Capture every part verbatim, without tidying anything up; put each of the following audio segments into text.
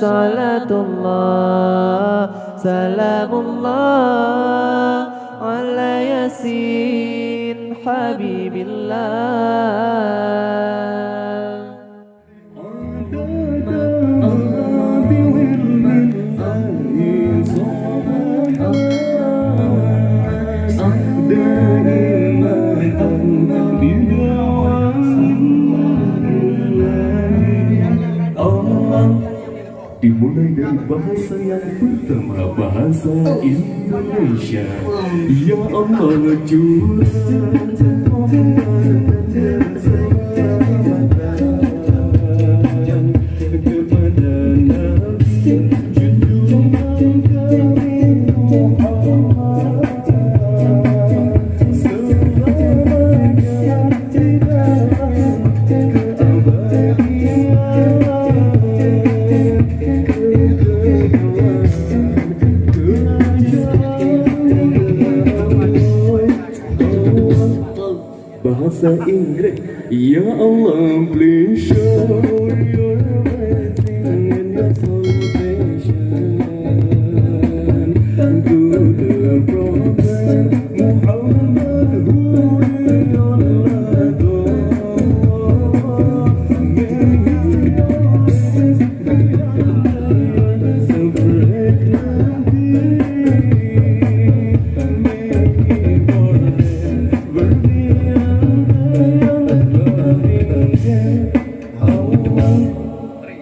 Salatullah, salamullah ala Yasin Habibillah. Dimulai dari bahasa yang pertama, bahasa Indonesia. Ya Allah, curahkan kepada Nabi junjungan kami Muhammad. Bahasa Inggris. Ya Allah, please show your blessing and your salvation to the Prophet Muhammad, who is your Lord. May he always be your separate Nabi. May he forever be your loving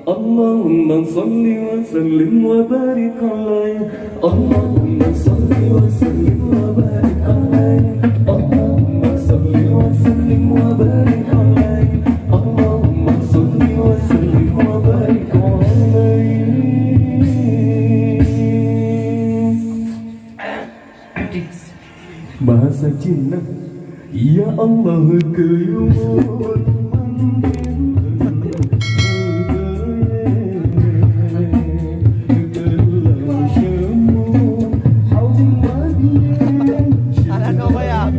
Allahumma salli wa sallim wa barik alaih. Allahumma salli wa sallim wa barik alaih. Allahumma salli wa sallim wa barik alaih. Allahumma salli wa sallim wa barik alaih. Bahasa Cina. Ya Allah, keuiman. Anak dua bayar.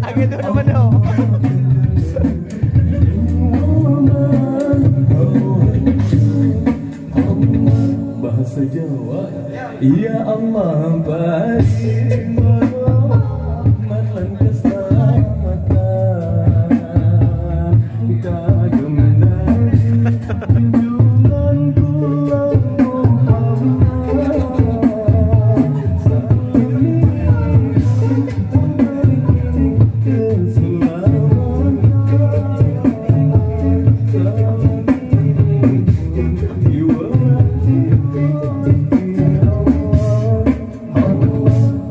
Lagi tu nama tu. Bahasa Jawa. Ya Allah, bagi rahmat dan keselamatan kagem Nabi junjungan kula Muhammad.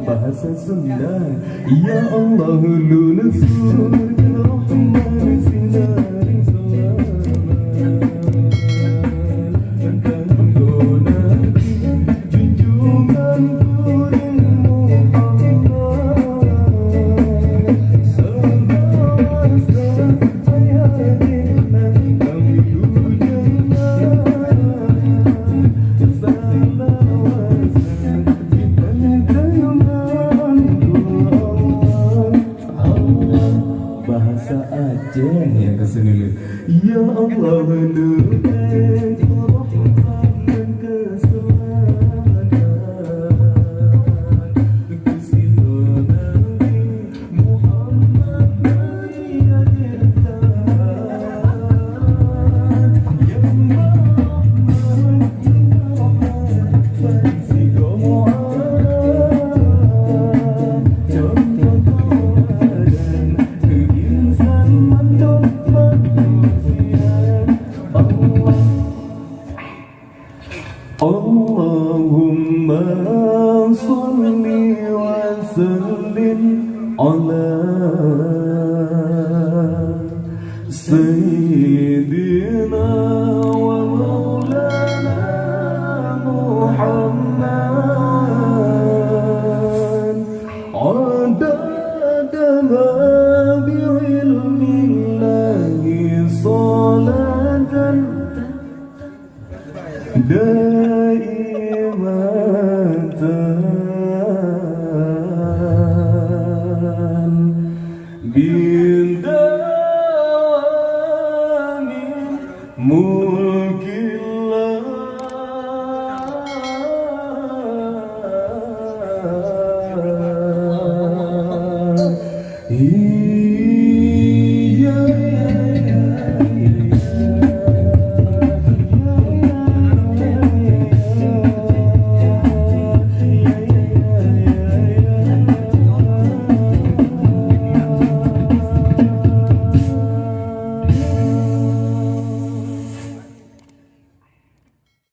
Bahasa Sunda. Ya Allah, lôn sujud rahmat sinari seulamat. Junjungan Tuhan Muhammad, salawat serta salam kami tujukan salawat di pangkalan Allah. Bahasa Aceh nyang ka seuneuleuk. Ya Allah, neubri rahmat dan keuseulamatan keu sidroe Nabi Muhammad Nabi akhir zaman. Ya Allah, Allahumma shalli wa sallim ala Sayyidina wa maulana Muhammad, adada ma bi ilmillahi salatan.